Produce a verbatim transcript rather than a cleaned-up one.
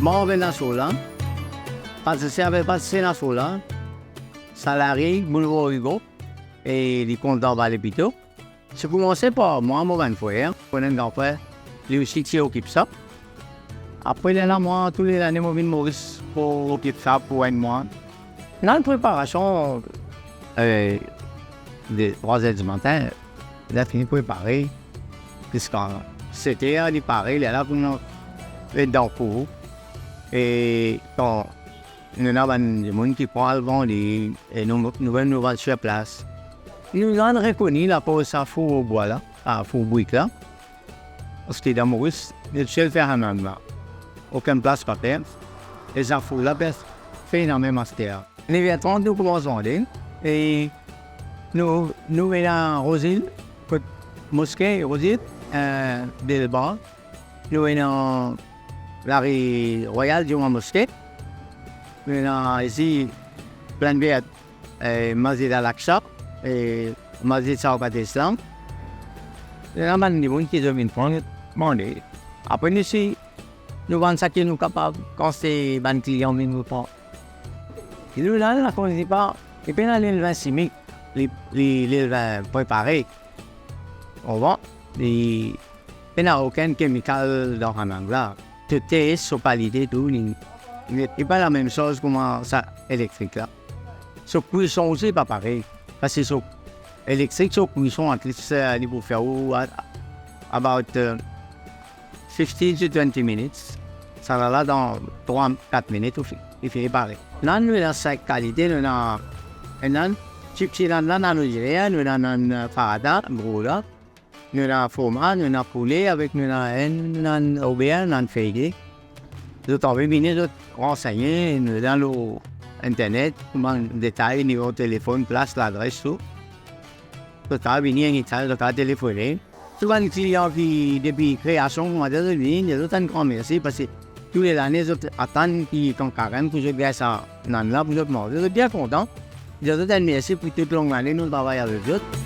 Anver lasola, pase, anver pase lasola, salari Boulevard Hugo, e li kont anba lepito. Se koumanse par mwa, mo bann frer, mo ena enn gran frer, li osi ti okip sa. Apre lerla mwa, tou le lane mo vinn Moris pou okip sa pou enn mwa. Ena enn preparasion, eh, de trwa zer dimatin, li fini prepare, ziska set er li pare, lerla pou nou met dan four. E kan nou ena bann dimoun ki pran al vann li, e nou, nou mem nou vann sir plas. Nou ena enn rekoni lakoz sa four bwa la, a, four brik la. Parski dan Moris, nou sel fer sa mem la. Okenn plas pa fer. E sa four la pe fer ena mem aster. Nev er trant nou koumans vann li. E nou, nou ena Rozil, kot moske Rozil, eh, Delbar. Nou ena Lari Royal, Juma Moske. Nou ena isi Plaine Verte, eh, Masjid Al Aqsa, eh, Masjid Sawkat Islam. Ena bann dimoun ki zot vinn pran, mande. Apre nou si, nou vann seki nou kapav, kan se bann klian vinn nou pran. Nou la, la koz li pa, li pena lelvin simik, li, li lelvin prepare. Ou konpran? Li pena okenn kemikal dan sa mem la. To test so kalite tou, li, li, li pa lamem soz kouma sa elektrik la. So kwison osi pa parey. Parski so elektrik, so kwison at least, eh, li pou fer ou a-, about, eh, fifteen to twenty minutes. Sa la, la dan trwa, kat minit, ou fi-, li fini pare. La, nou ena sink kalite, nou ena, ena chips, ena, ena, nou dir, nou ena, ena, farada, gro la. Nou ena fromaz, nou ena poule, avek nou ena enn, ena ober, ena feyde. Zot anvi vini, zot ransegne, nou ena lor internet, kouma detay, nimero telefonn, plas, ladres, tou. Zot kapav vini anytime, zot kapav telefone. Tou bann klian ki depi kreasion, kouma dir, zot vini, dir zot enn gran mersi, parski tou le lane zot atann ki kan karem pou zot gagn sa nann la pou zot manze. Zot bien kontan. Dir zot enn mersi pou tou long lane nou travay avek zot.